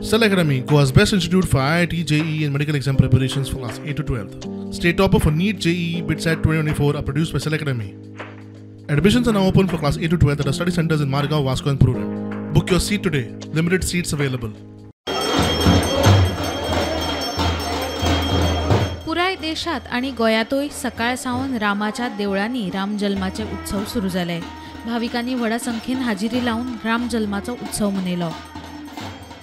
Cell Academy, Goa's best institute for IIT, JEE and medical exam preparations for class 8 to 12. State topper for NEET, JEE, BITSAT 2024 are produced by Cell Academy. Admissions are now open for class 8 to 12 at our study centers in Margao, Vasco and Prudent. Book your seat today. Limited seats available. पुराय देशात आणि गोंयांतूय सकाळ सावन रामाच्या देवळांनी रामजल्माचे उत्सव सुरू जाले. भाविकांनी व्हडा संख्येन हाजिरी लावन रामजल्माचो उत्सव मनयलो.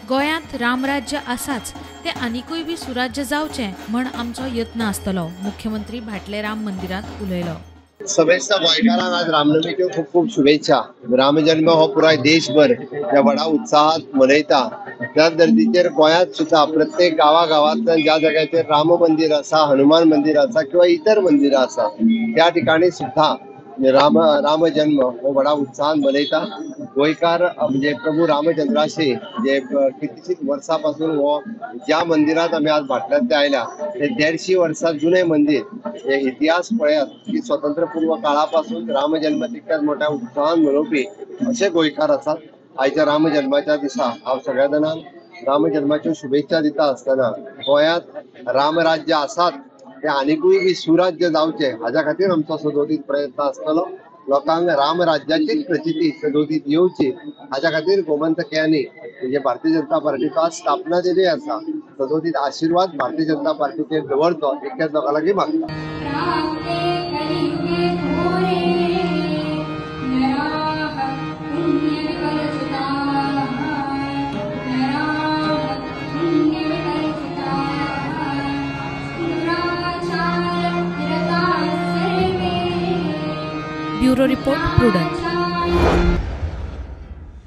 गोंयांत रामराज्य आसाच, ते आनिकूय बी सुराज्य जावचें म्हण आमचो यत्न आसतलो, मुख्यमंत्री भाटले राम मंदिरांत उलयलो. समेस्त गोंयकारांक आज रामनमीच्यो खूब खूब शुभेच्छा. रामजन्म हो पुराय देशभर ह्या व्हडा उत्साहात मनयता. त्याच धर्तीचेर गोंयांत सुद्दां प्रत्येक गांवागांवांतल्यान ज्या जाग्याचेर राम मंदिर आसा, हनुमान मंदिर आसा किंवा इतर मंदिरां आसा त्या ठिकाणी सुद्दां रामजन्म हो व्हडा उत्साहान मनयता. गोंयकार म्हणजे प्रभू रामचंद्राशी जे कितलीशींच वर्सां पासून हो ज्या मंदिरांत आमी आज भाटल्यांत ते आयल्या ते 150 वर्सां जुने मंदिर, हे इतिहास पळयात की स्वतंत्र पूर्व काळा पासून रामजन्म तितक्याच मोठ्या उत्साहान मनोवपी अशे गोंयकार आसात. आयच्या रामजन्माच्या दिसा हांव सगळ्या जाणांक रामजन्माच्यो शुभेच्छा दिता आसतना गोंयांत रामराज्य आसात ते आनिकूय बी सुराज्य जावचें हाज्या खातीर आमचो सदोदीत प्रयत्न आसतलो. लोकांक रामराज्याचीच प्रचिती सदोदीत येवची हाज्या खातीर गोमंतकयांनी म्हणजे भारतीय जनता पार्टीचो आज स्थापना दिनूय आसा, सदोदीत आशिर्वाद भारतीय जनता पार्टीचेर दवरचो इतक्याच लोकां लागीं मागता. Bureau report, Prudent.